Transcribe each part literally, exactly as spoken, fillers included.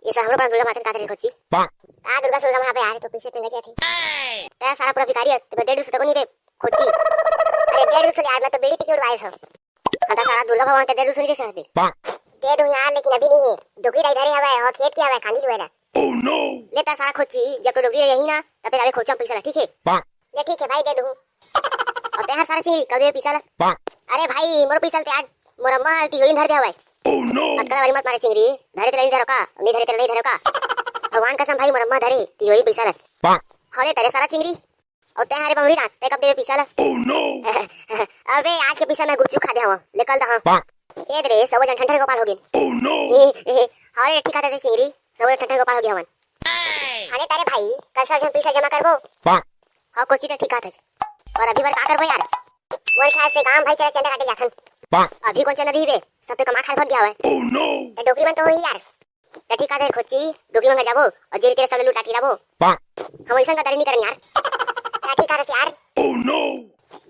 ये सब हमरो पास दुर्गा माता का रे खोची। का दुर्गा सुर्गा महाबे यार, तो पीसे तेंगा जाथे। तेरा सारा पूरा भिखारी है, तो डेढ़ सौ तक नहीं बे खोची। अरे डेढ़ सौ यार, मैं तो बीड़ी पी के उड़वाए था। हम तो सारा दुर्गा भगवान ते डेढ़ सौ नहीं दे सकते। दे दूं यार, लेकिन अभी नहीं है। डोकरी डाई धरे हवा है और खेत की हवा है, खानी जो है ना। ले तेरा सारा खोची, जब तो डोकरी यही ना, तब फिर अबे खोचा पैसा ला, ठीक है? ले ठीक है भाई, दे दूं। और तेरा सारा चिंगरी, कब दे पैसा ला? अरे भाई, मोर पैसा ते आज मोर अम्मा हर तिजोरी धर दे हवा है। मत करा वाली मत मारे चिंगरी, धरे तेला नहीं धरो का, नहीं धरे तेला नहीं धरो का। भगवान कसम भाई, मोर अम्मा धरे तिजोरी पैसा ला। हरे तेरे सारा चिंगरी। और ते हरे बमरी ना, ते कब देवे पैसा ला? अबे आज के पैसा मैं गुपचुप खा दे हवा, ले कल दहा। ए रे, सब जन ठंडा गोपाल हो गए। ए, ए, हरे ठीक आता ते चिंगरी, सब जन ठंडा गोपाल हो गया हवन। हरे तेरे भाई, कल सब जन पैसा जमा करबो। हाँ, कोची ते ठीक आता। और अभी बर का करबो यार? मोर ख्याल से गांव भाई चला चंदा काटे जाथन। अभी कौन चंदा दी बे? सब तो कमा खाए भाग गया हवे। तो डोकरी मन तो होही यार। तो ठीक है, खोची, डोकरी मन घर जाबो और जेल के सब लूट लाठी लाबो। हम ऐसा गद्दारी नहीं करन यार। तो ठीक है यार।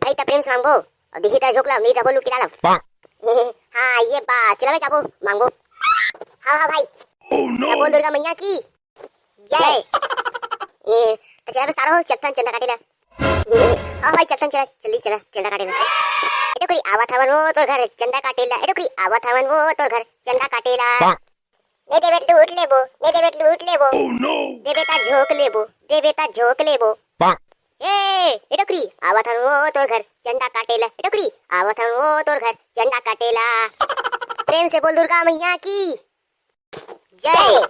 भाई, त प्रेम से मांगबो और दिही त झोंक ला, नहीं तबो लूट के ला ला। हाँ, ये बा, चला बे जाबो, मांगबो। हाँ, हाँ भाई। तो बोल दुर्गा मैया की जय। ए, तो चला बे सारा हो, चलथन चंदा काटे ला। हाँ भाई, चलथन, चला, जल्दी चला, चंदा काटे ला। ए डोकरी, आवत हवन वो तोर घर, चंदा काटे ला। ए डोकरी, आवत हवन वो तोर घर, चंदा काटे ला। नहीं देबे त लूट लेबो, नहीं देबे त लूट लेबो। देबे त झोंक लेबो, देबे त झोंक लेबो। ए, ए डोकरी, आवत हवन वो तोर घर, चंदा काटे ला। ए डोकरी, आवत हवन वो तोर घर, चंदा काटे ला। प्रेम से बोल दुर्गा मैया की जय।